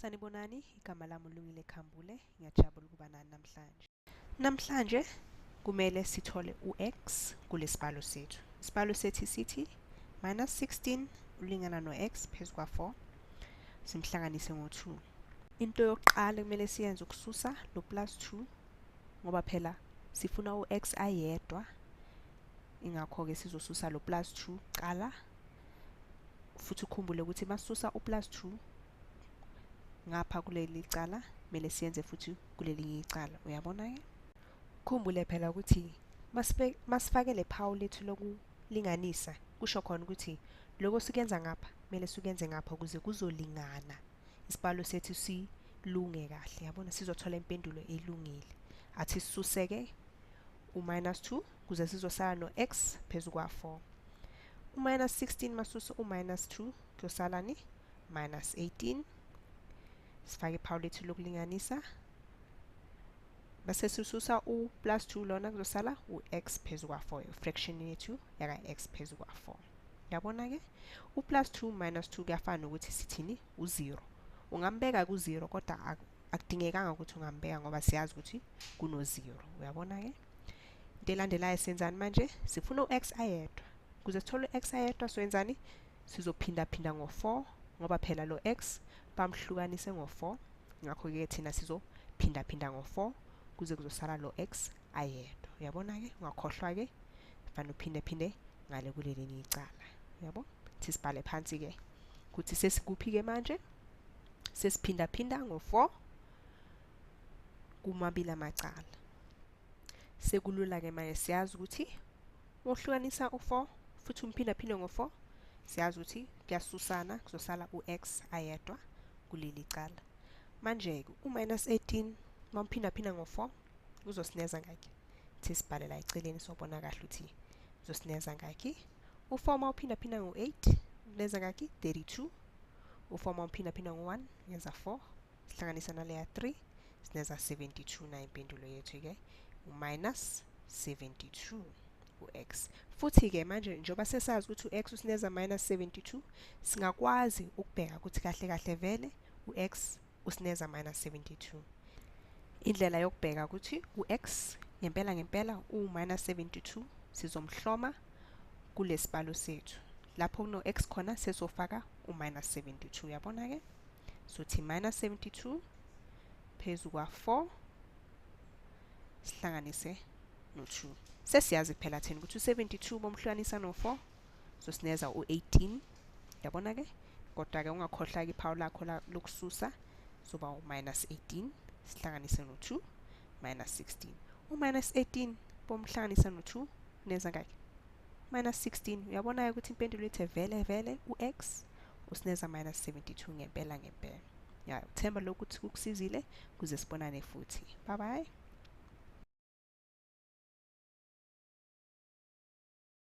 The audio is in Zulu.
Sanibonani, igama lami uLungile Khambule, ngiyajabula ukuba nani namhlanje. Namhlanje kumele sithole u-x kulesibalo sethu. Isibalo sethu sithi minus 16 ulingana no-x phezu kwa-4, simhlanganise ngo-2. Into yokuqala kumele siyenze ukususa lo plus 2 ngoba phela sifuna u-x ayedwa, ingakho-ke sizosusa lo plus 2 kuqala. Futhi ukhumbule ukuthi masisusa u-plus 2 ngapha kuleli cala kumele siyenze futhi kulelinye icala, uyabona-ke? Khumbule phela ukuthi masifake le phawu lethu lokulinganisa, kusho khona ukuthi lokho sikuyenza ngapha kumele sikuyenze ngapha ukuze kuzolingana, isibalo sethu silunge kahle, yabona? Sizothola impendulo elungile. Athi sisuseke u-minus 2 kuze sizosala no-x phezu kwa-4. U-minus 16 masusa u-minus 2 kuyosala ni minus 18. Sifake iphawu lethu lokulinganisa, bese sisusa u-plus 2 lona kuzosala u-x phezu kwa-4, fraction yethu yaka-x phezu kwa-4. Yabona-ke? U-plus 2 minus 2 kuyafana nokuthi sithini? U-0. Ungambeka ku-0 kodwa akudingekanga ukuthi ungambeka ngoba siyazi ukuthi kuno-0. Uyabona-ke? Into elandelayo senzani manje? Sifuna u-x ayedwa. Ukuze sithole u-x ayedwa soyenzani? Sizophindaphinda ngo-4 ngoba phela lo x bamhlukanise ngo-4. Ngakho-ke thina sizophindaphinda ngo-4 kuze kuzosala lo x ayedwa. Uyabona-ke? Ungakhohlwa-ke, fanele uphinde-phinde ngale kulelinye icala. Uyabo? Thi sibhale phansi-ke ukuthi sesikuphi-ke manje? Sesiphindaphinda ngo-4 kumabili amacala. Sekulula-ke manje, siyazi ukuthi uhlukanisa u-4 futhi umphindaphinde ngo-4, siyazi ukuthi kuyasusana, kuzosala u-x ayedwa kuleli cala. Manje-ke u-minus 18 mawumphindaphinda ngo-4 uzosineza ngakhi? Thi sibhale la eceleni sobona kahle ukuthi uzosineza ngakhi. U-4 mawuphindaphinda ngo-8 uneza ngakhi? 32. U-4 mawuphindaphinda ngo-1 uneza 4, sihlanganisa naleya 3 sineza 72. Na impendulo yethu-ke u-minus 72 u-x. Futhi-ke manje njengoba sesazi ukuthi u-x usineza minus 72, singakwazi ukubheka ukuthi kahle kahle vele u-x usineza minus 72. Indlela yokubheka ukuthi u-x ngempela ngempela u-minus 72, sizomhloma kulesibalo sethu. Lapho kuno-x khona sesofaka u-minus 72, uyabona-ke? Sothi minus 72 phezu kwa-4 sihlanganise no-2. Sesiyazi phela thina ukuthi u-72 bomhlukanisa no-4 sosineza u-18, yabona-ke? Kodwa-ke ungakhohlwa-ke iphawu lakho lokususa, soba u-minus 18 sihlanganise no-2 minus 16. U-minus 18 bomhlanganisa no-2 uneza ngaki? Minus 16. Uyabona-ke ukuthi impendulo ithe vele vele u-x usineza minus 72 ngempela ngempela. Ya, themba lokhu ukuthi kukusizile, kuze sibonane futhi. Bye bye.